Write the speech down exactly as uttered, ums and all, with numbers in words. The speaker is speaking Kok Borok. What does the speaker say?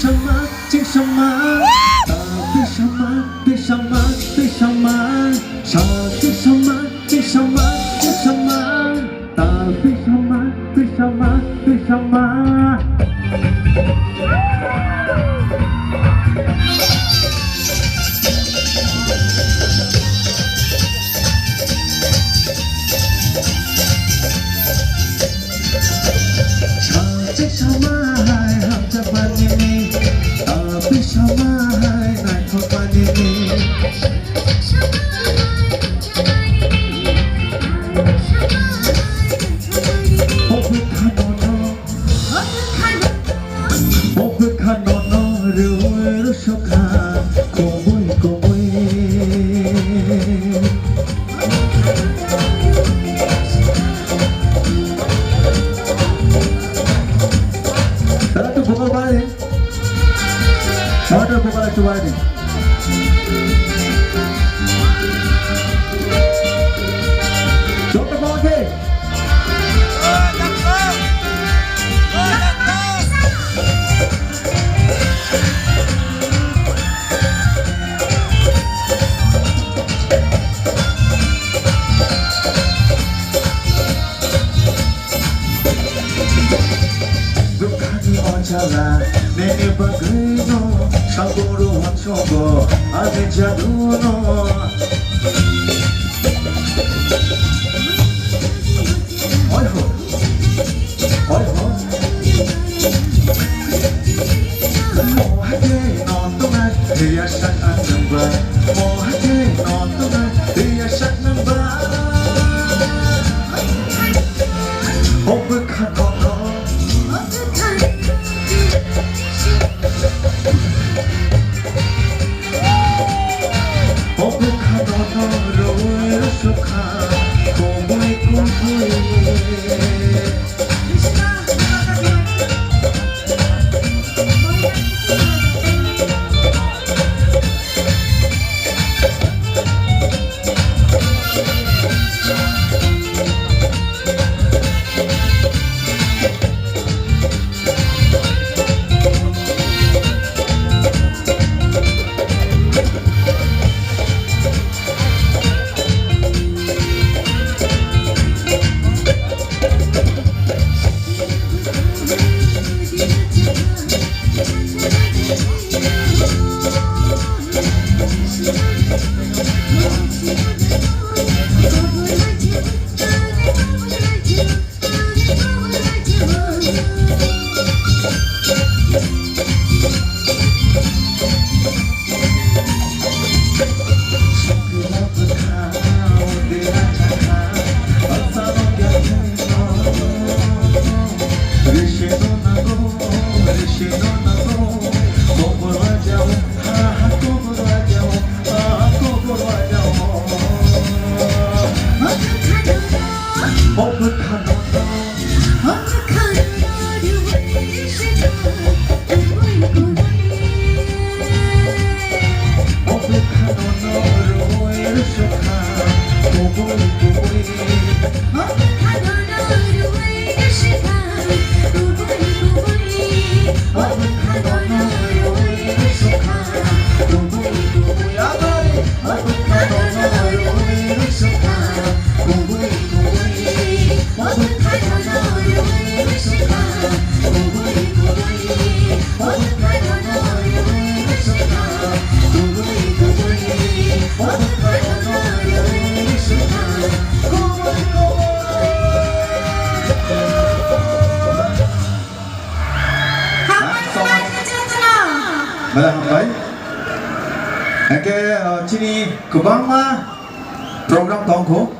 Sama, ching sama, ta pi sama, pi sama, pi sama, sa pi sama, pi sama, pi sama, ta pi sama, pi sama, pi sama. Sa pi sama hai hamjak bani ni, ta pi sama hai naithok bani ni. O bwkha nono, o bwkha nono rwui rwsukha kubui kubui. Tara tu bokol bai. Motor bokol tu bai. Joto bokol ke. Bwkhani o jala nini bagwino saboro wansogo ani jaduno. Oi ho, oi ho. Mohake no tongnai, ya sak ang nangba. Mohake no tongnai, ya sak nangba. Hobe kha no no. Belai hambai. Hingke, uh, chini kwbangma program tongkho.